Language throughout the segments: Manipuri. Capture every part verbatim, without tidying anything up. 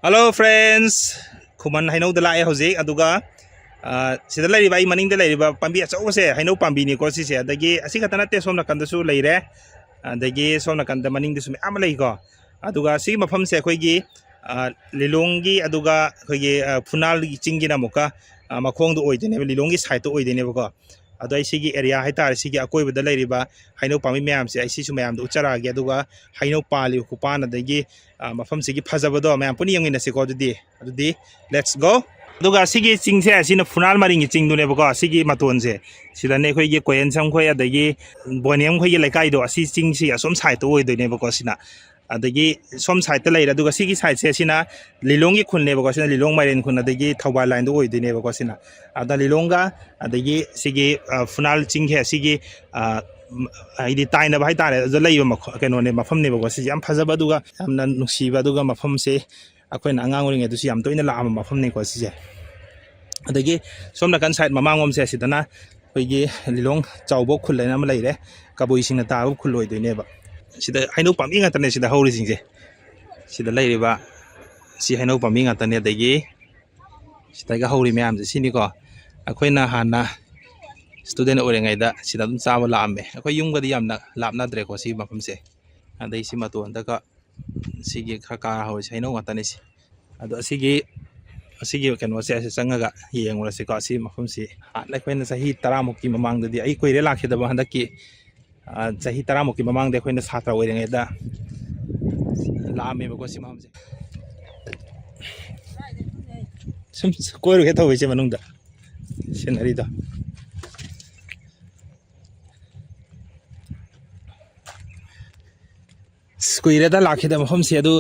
Hello friends, ꯈꯨꯃꯟ ꯍꯩꯅꯧꯗ ꯂꯥꯛꯑꯦ ꯍꯧꯖꯤꯛ꯫ ꯑꯗꯨꯒ ꯑ, ꯁꯤꯗ ꯂꯩꯔꯤꯕ, ꯑꯩ ꯃꯅꯤꯡꯗ ꯂꯩꯔꯤꯕ ꯄꯥꯝꯕꯤ ꯑꯆꯧꯕꯁꯦ ꯍꯩꯅꯧ ꯄꯥꯝꯕꯤꯅꯤꯀꯣ ꯁꯤꯁꯦ꯫ ꯑꯗꯒꯤ ꯑꯁꯤ ꯈꯛꯇ ꯅꯠꯇꯦ, ꯁꯣꯝ ꯅꯥꯀꯟꯗꯁꯨ ꯂꯩꯔꯦ꯫ ꯑꯗꯒꯤ ꯁꯣꯝ ꯅꯥꯀꯟꯗ ꯃꯅꯤꯡꯗꯁꯨ ꯃꯌꯥꯝ ꯑꯃ ꯂꯩꯀꯣ꯫ ꯑꯗꯨꯒ ꯁꯤꯒꯤ ꯃꯐꯝꯁꯦ ꯑꯩꯈꯣꯏꯒꯤ ꯑ, ꯂꯤꯂꯣꯡꯒꯤ, ꯑꯗꯨꯒ ꯑꯩꯈꯣꯏꯒꯤ ꯑ, ꯐꯨꯅꯥꯜꯒꯤ ꯆꯤꯡꯒꯤꯅ ꯑꯃꯨꯛꯀ ꯑ, ꯃꯈꯣꯡꯗ ꯑꯣꯏꯗꯣꯏꯅꯦꯕ, ꯂꯤꯂꯣꯡꯒꯤ ꯁꯥꯏꯠꯇ ꯑꯣꯏꯗꯣꯏꯅꯦꯕꯀꯣ꯫ ꯑꯗꯣ ꯑꯩ ꯁꯤꯒꯤ ꯑꯦꯔꯤꯌꯥ ꯍꯥꯏꯇꯥꯔꯦ, ꯁꯤꯒꯤ ꯑꯀꯣꯏꯕꯗ ꯂꯩꯔꯤꯕ ꯍꯩꯅꯧ ꯄꯥꯝꯕꯤ ꯃꯌꯥꯝꯁꯦ ꯑꯩ ꯁꯤꯁꯨ ꯃꯌꯥꯝꯗ ꯎꯠꯆꯔꯛꯑꯒꯦ꯫ ꯑꯗꯨꯒ ꯍꯩꯅꯧ ꯄꯥꯜꯂꯤꯕ ꯈꯨꯄꯥꯟ, ꯑꯗꯒꯤ ꯑ, ꯃꯐꯝꯁꯤꯒꯤ ꯐꯖꯕꯗꯣ ꯃꯌꯥꯝ ꯄꯨꯟꯅ ꯌꯦꯡꯃꯤꯟꯅꯁꯤꯀꯣ꯫ ꯑꯗꯨꯗꯤ, ꯑꯗꯨꯗꯤ let's go꯫ ꯑꯗꯨꯒ ꯁꯤꯒꯤ ꯆꯤꯡꯁꯦ, ꯁꯤꯅ ꯐꯨꯅꯥꯜ ꯃꯔꯤꯡꯒꯤ ꯆꯤꯡꯗꯨꯅꯦꯕꯀꯣ꯫ ꯁꯤꯒꯤ ꯃꯇꯣꯟꯁꯦ, ꯁꯤꯗꯅꯦ ꯑꯩꯈꯣꯏꯒꯤ ꯀꯣꯌꯦꯟꯁꯝ ꯈꯣꯏ ꯑꯗꯒꯤ ꯕꯣꯅꯤꯌꯝ ꯈꯣꯏꯒꯤ ꯂꯩꯀꯥꯏꯗꯣ, ꯑꯁꯤ ꯆꯤꯡꯁꯤ ꯑꯁꯣꯝ ꯁꯥꯏꯠꯇ ꯑꯣꯏꯗꯣꯏꯅꯦꯕꯀꯣ꯫ ꯁꯤꯅ ꯑꯗꯒꯤ ꯁꯣꯝ ꯁꯥꯏꯠꯇ ꯂꯩꯔꯦ꯫ ꯑꯗꯨꯒ ꯁꯤꯒꯤ ꯁꯥꯏꯠꯁꯦ, ꯁꯤꯅ ꯂꯤꯂꯣꯡꯒꯤ ꯈꯨꯟꯅꯦꯕꯀꯣ꯫ ꯁꯤꯅ ꯂꯤꯂꯣꯡ ꯃꯥꯏꯔꯦꯟ ꯈꯨꯟ, ꯑꯗꯒꯤ ꯊꯧꯕꯥꯜ ꯂꯥꯏꯟꯗ ꯑꯣꯏꯗꯣꯏꯅꯦꯕꯀꯣ꯫ ꯁꯤꯅ ꯑꯗ ꯂꯤꯂꯣꯡꯒ ꯑꯗꯒꯤ ꯁꯤꯒꯤ ꯑ, ꯐꯨꯅꯥꯜ ꯆꯤꯡꯁꯦ, ꯁꯤꯒꯤ ꯑ, ꯍꯥꯏꯗꯤ ꯇꯥꯏꯅꯕ ꯍꯥꯏꯇꯥꯔꯦ, ꯑꯗꯨꯗ ꯂꯩꯕ ꯃꯈꯣ-, ꯀꯩꯅꯣꯅꯦ, ꯃꯐꯝꯅꯦꯕꯀꯣ꯫ ꯁꯤꯁꯦ ꯌꯥꯝ ꯐꯖꯕ, ꯑꯗꯨꯒ ꯌꯥꯝꯅ ꯅꯨꯡꯁꯤꯕ, ꯑꯗꯨꯒ ꯃꯐꯝꯁꯦ ꯑꯩꯈꯣꯏꯅ ꯑꯉꯥꯡ ꯑꯣꯏꯔꯤꯉꯩꯗꯁꯨ ꯌꯥꯝ ꯇꯣꯏꯅ ꯂꯥꯛꯑꯝꯕ ꯃꯐꯝꯅꯤꯀꯣ ꯁꯤꯁꯦ꯫ ꯑꯗꯒꯤ ꯁꯣꯝ ꯅꯥꯀꯟ ꯁꯥꯏꯠ ꯃꯃꯥꯡꯂꯣꯝꯁꯦ, ꯑꯁꯤꯗꯅ ꯑꯩꯈꯣꯏꯒꯤ ꯂꯤꯂꯣꯡ ꯆꯥꯎꯕꯣꯛ ꯈꯨꯜ ꯍꯥꯏꯅ ꯑꯃ ꯂꯩꯔꯦ, ꯀꯕꯨꯏꯁꯤꯡꯅ ꯇꯥꯕ ꯈꯨꯜ ꯑꯣꯏꯗꯣꯏꯅꯦꯕ꯫ ꯁꯤꯗ ꯍꯩꯅꯧ ꯄꯥꯝꯕꯤ ꯉꯥꯛꯇꯅꯦ ꯁꯤꯗ ꯍꯧꯔꯤꯁꯤꯡꯁꯦ꯫ ꯁꯤꯗ ꯂꯩꯔꯤꯕ ꯁꯤ ꯍꯩꯅꯧ ꯄꯥꯝꯕꯤ ꯉꯥꯛꯇꯅꯦ꯫ ꯑꯗꯒꯤ ꯁꯤꯗꯒ ꯍꯧꯔꯤ ꯃꯌꯥꯝꯁꯦ ꯁꯤꯅꯤꯀꯣ꯫ ꯑꯩꯈꯣꯏꯅ ꯍꯥꯟꯅ ꯏꯁꯇꯨꯗꯦꯟ ꯑꯣꯏꯔꯤꯉꯩꯗ ꯁꯤꯗ ꯑꯗꯨꯝ ꯆꯥꯕ ꯂꯥꯛꯑꯝꯃꯦ꯫ ꯑꯩꯈꯣꯏ ꯌꯨꯝꯒꯗꯤ ꯌꯥꯝꯅ ꯂꯥꯞꯅꯗ꯭ꯔꯦꯀꯣ ꯁꯤꯒꯤ ꯃꯐꯝꯁꯦ꯫ ꯑꯗꯩ ꯁꯤ ꯃꯇꯣꯟꯗꯒ ꯁꯤꯒꯤ ꯈꯔ ꯀꯥ ꯍꯧꯔꯤꯁꯦ ꯍꯩꯅꯧ ꯉꯥꯛꯇꯅꯤ ꯁꯤ꯫ ꯑꯗꯣ ꯑꯁꯤꯒꯤ, ꯑꯁꯤꯒꯤ ꯀꯩꯅꯣꯁꯦ, ꯑꯁꯤ ꯆꯪꯉꯒ ꯌꯦꯡꯉꯨꯔꯁꯤꯀꯣ꯫ ꯑꯁꯤ ꯃꯐꯝꯁꯤ ꯍꯥꯟꯅ ꯑꯩꯈꯣꯏꯅ ꯆꯍꯤ ꯇꯔꯥꯃꯨꯛꯀꯤ ꯃꯃꯥꯡꯗꯗꯤ, ꯑꯩ ꯀꯨꯏꯔꯦ ꯂꯥꯛꯈꯤꯗꯕ, ꯍꯟꯗꯛꯀꯤ ꯑ, ꯆꯍꯤ ꯇꯔꯥꯃꯨꯛꯀꯤ ꯃꯃꯥꯡꯗ ꯑꯩꯈꯣꯏꯅ ꯁꯥꯇ꯭ꯔ ꯑꯣꯏꯔꯤꯉꯩꯗ ꯂꯥꯛꯑꯝꯃꯦꯕꯀꯣ ꯁꯤ ꯃꯐꯝꯁꯦ꯫ ꯁꯨꯝ ꯀꯣꯏꯔꯨꯒꯦ ꯇꯧꯕ ꯏꯆꯦ ꯃꯅꯨꯡꯗ, ꯁꯤꯅꯔꯤꯗꯣ꯫ ꯑꯁ, ꯀꯨꯏꯔꯦꯗ ꯂꯥꯛꯈꯤꯗꯕ ꯃꯐꯝꯁꯦ꯫ ꯑꯗꯨ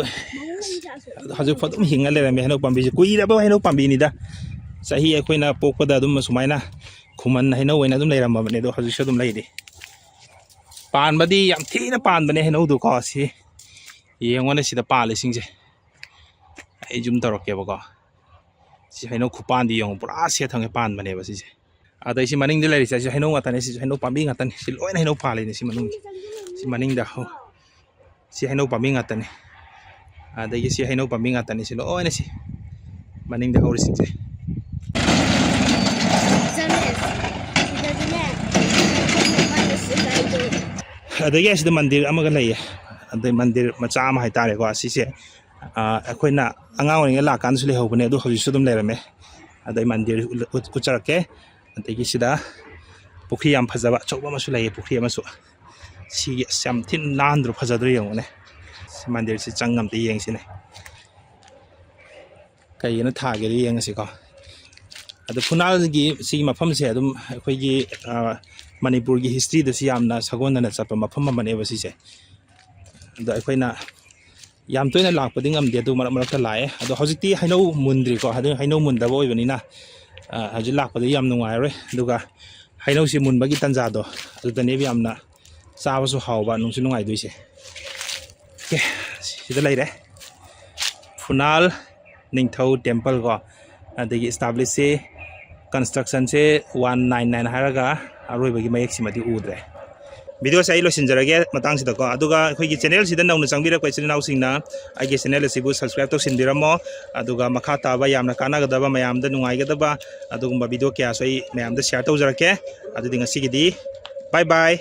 ꯍꯧꯖꯤꯛꯐꯥꯎ ꯑꯗꯨꯝ ꯍꯤꯡꯉ ꯂꯩꯔꯝꯃꯦ ꯍꯩꯅꯧ ꯄꯥꯝꯕꯤꯁꯦ꯫ ꯀꯨꯏꯔꯕ ꯍꯩꯅꯧ ꯄꯥꯝꯕꯤꯅꯤꯗ, ꯆꯍꯤ ꯑꯩꯈꯣꯏꯅ ꯄꯣꯛꯄꯗ ꯑꯗꯨꯝ ꯑꯁꯨꯃꯥꯏꯅ ꯈꯨꯃꯟ ꯍꯩꯅꯧ ꯑꯣꯏꯅ ꯑꯗꯨꯝ ꯂꯩꯔꯝꯃꯕꯅꯦ꯫ ꯑꯗꯣ ꯍꯧꯖꯤꯛꯁꯨ ꯑꯗꯨꯝ ꯂꯩꯔꯤ꯫ ꯄꯥꯟꯕꯗꯤ ꯌꯥꯝ ꯊꯤꯅ ꯄꯥꯟꯕꯅꯦ ꯍꯩꯅꯧꯗꯨꯀꯣ꯫ ꯁꯤ ꯌꯦꯡꯉꯣꯅꯦ, ꯁꯤꯗ ꯄꯥꯜꯂꯤꯁꯤꯡꯁꯦ꯫ ꯑꯩ ꯖꯨꯝ ꯇꯧꯔꯛꯀꯦꯕꯀꯣ꯫ ꯁꯤ ꯍꯩꯅꯧ ꯈꯨꯄꯥꯟꯗꯤ ꯌꯦꯡꯉꯣ, ꯄꯨꯔꯥ ꯁꯦꯠ ꯊꯪꯉꯦ ꯄꯥꯟꯕꯅꯦꯕ ꯁꯤꯁꯦ꯫ ꯑꯗꯩ ꯁꯤ ꯃꯅꯤꯡꯗ ꯂꯩꯔꯤꯁꯦ, ꯁꯤ ꯍꯩꯅꯧ ꯉꯥꯛꯇꯅꯦ꯫ ꯁꯤꯁꯨ ꯍꯩꯅꯧ ꯄꯥꯝꯕꯤ ꯉꯥꯛꯇꯅꯤ꯫ ꯁꯤ ꯂꯣꯏꯅ ꯍꯩꯅꯧ ꯄꯥꯜꯂꯤꯅꯦ ꯁꯤ ꯃꯅꯨꯡꯁꯦ꯫ ꯁꯤ ꯃꯅꯤꯡꯗ ꯍꯧ-, ꯁꯤ ꯍꯩꯅꯧ ꯄꯥꯝꯕꯤ ꯉꯥꯛꯇꯅꯤ꯫ ꯑꯗꯒꯤ ꯁꯤ ꯍꯩꯅꯧ ꯄꯥꯝꯕꯤ ꯉꯥꯛꯇꯅꯤ, ꯁꯤ ꯂꯣꯏꯅ, ꯁꯤ ꯃꯅꯤꯡꯗ ꯍꯧꯔꯤꯁꯤꯡꯁꯦ꯫ ꯑꯗꯒꯤ ꯑꯁꯤꯗ ꯃꯟꯗꯤꯔ ꯑꯃꯒ ꯂꯩꯌꯦ꯫ ꯑꯗꯩ ꯃꯟꯗꯤꯔ ꯃꯆꯥ ꯑꯃ ꯍꯥꯏꯇꯥꯔꯦꯀꯣ, ꯑꯁꯤꯁꯦ, ꯑ, ꯑꯩꯈꯣꯏꯅ ꯑꯉꯥꯡ ꯑꯣꯏꯔꯤꯉꯩ ꯂꯥꯛꯀꯥꯟꯗꯁꯨ ꯂꯩꯍꯧꯕꯅꯦ, ꯑꯗꯨ ꯍꯧꯖꯤꯛꯁꯨ ꯑꯗꯨꯝ ꯂꯩꯔꯝꯃꯦ꯫ ꯑꯗꯩ ꯃꯟꯗꯤꯔ ꯎꯠ-, ꯎꯠ-, ꯎꯠꯆꯔꯛꯀꯦ꯫ ꯑꯗꯒꯤ ꯁꯤꯗ ꯄꯨꯈ꯭ꯔꯤ ꯌꯥꯝ ꯐꯖꯕ ꯑꯆꯧꯕ ꯑꯃꯁꯨ ꯂꯩꯌꯦ, ꯄꯨꯈ꯭ꯔꯤ ꯑꯃꯁꯨ꯫ ꯁꯤꯒꯤ ꯑꯁ ꯌꯥꯝ ꯊꯤꯅ ꯅꯥꯟꯗ꯭ꯔꯣ, ꯐꯖꯗ꯭ꯔꯣ ꯌꯦꯡꯉꯨꯅꯦ꯫ ꯁꯤ ꯃꯟꯗꯤꯔꯁꯤ ꯆꯪ ꯑꯝꯇ ꯌꯦꯡꯁꯤꯅꯦ꯫ ꯀꯩꯒꯤꯅ ꯊꯥꯒꯦꯗꯣ ꯌꯦꯡꯉꯁꯤꯀꯣ꯫ ꯑꯗꯣ ꯐꯨꯅꯥꯜꯒꯤ ꯁꯤꯒꯤ ꯃꯐꯝꯁꯦ ꯑꯗꯨꯝ ꯑꯩꯈꯣꯏꯒꯤ, ꯑ, ꯃꯅꯤꯄꯨꯔꯒꯤ ꯍꯤꯁꯇ꯭ꯔꯤꯗꯁꯨ ꯌꯥꯝꯅ ꯁꯥꯒꯣꯟꯅꯅ ꯆꯠꯄ ꯃꯐꯝ ꯑꯃꯅꯦꯕ ꯁꯤꯁꯦ꯫ ꯑꯗꯣ ꯑꯩꯈꯣꯏꯅ ꯌꯥꯝ ꯇꯣꯏꯅ ꯂꯥꯛꯄꯗꯤ ꯉꯝꯗꯦ, ꯑꯗꯨ ꯃꯔꯛ ꯃꯔꯛꯇ ꯂꯥꯛꯑꯦ꯫ ꯑꯗꯣ ꯍꯧꯖꯤꯛꯇꯤ ꯍꯩꯅꯧ ꯃꯨꯟꯗ꯭ꯔꯤꯀꯣ, ꯑꯗꯨ ꯍꯩꯅꯧ ꯃꯨꯟꯗꯕ ꯑꯣꯏꯕꯅꯤꯅ, ꯑ, ꯍꯧꯖꯤꯛ ꯂꯥꯛꯄꯗꯤ ꯌꯥꯝ ꯅꯨꯡꯉꯥꯏꯔꯔꯣꯏ꯫ ꯑꯗꯨꯒ ꯍꯩꯅꯧꯁꯤ ꯃꯨꯟꯕꯒꯤ ꯇꯥꯟꯖꯥꯗꯣ ꯑꯗꯨꯗꯅꯦꯕ ꯌꯥꯝꯅ ꯆꯥꯕꯁꯨ ꯍꯥꯎꯕ, ꯅꯨꯡꯁꯨ ꯅꯨꯡꯉꯥꯏꯗꯣꯏꯁꯦ꯫ ꯑꯣꯀꯦ, ꯁꯤꯗ ꯂꯩꯔꯦ꯫ ꯐꯨꯅꯥꯜ ꯅꯤꯡꯊꯧ ꯇꯦꯝꯄꯜ ꯀꯣ, ꯑꯗꯒꯤ ꯏꯁꯇꯥꯕ꯭ꯂꯤꯁꯁꯤ, ꯀꯟꯁꯇ꯭ꯔꯛꯁꯟꯁꯦ ꯋꯥꯟ ꯅꯥꯏꯟ ꯅꯥꯏꯟ ꯍꯥꯏꯔꯒ ꯑꯔꯣꯏꯕꯒꯤ ꯃꯌꯦꯛꯁꯤꯃꯗꯤ ꯎꯗ꯭ꯔꯦ꯫ ꯚꯤꯗꯤꯑꯣꯁꯦ ꯑꯩ ꯂꯣꯏꯁꯤꯟꯖꯔꯒꯦ ꯃꯇꯥꯡꯁꯤꯗꯀꯣ꯫ ꯑꯗꯨꯒ ꯑꯩꯈꯣꯏꯒꯤ ꯆꯦꯅꯦꯜꯁꯤꯗ ꯅꯧꯅ ꯆꯪꯕꯤꯔꯛꯄ ꯏꯆꯤꯜ ꯏꯅꯥꯎꯁꯤꯡꯅ ꯑꯩꯒꯤ ꯆꯦꯅꯦꯜ ꯑꯁꯤꯕꯨ ꯁꯕꯁꯀ꯭ꯔꯥꯏꯕ ꯇꯧꯁꯤꯟꯕꯤꯔꯝꯃꯣ꯫ ꯑꯗꯨꯒ ꯃꯈꯥ ꯇꯥꯕ ꯌꯥꯝꯅ ꯀꯥꯟꯅꯒꯗꯕ, ꯃꯌꯥꯝꯗ ꯅꯨꯡꯉꯥꯏꯒꯗꯕ ꯑꯗꯨꯒꯨꯝꯕ ꯚꯤꯗꯤꯑꯣ ꯀꯌꯥꯁꯨ ꯑꯩ ꯃꯌꯥꯝꯗ ꯁꯤꯌꯥꯔ ꯇꯧꯖꯔꯛꯀꯦ꯫ ꯑꯗꯨꯗꯤ ꯉꯁꯤꯒꯤꯗꯤ ꯕꯥꯏ ꯕꯥꯏ꯫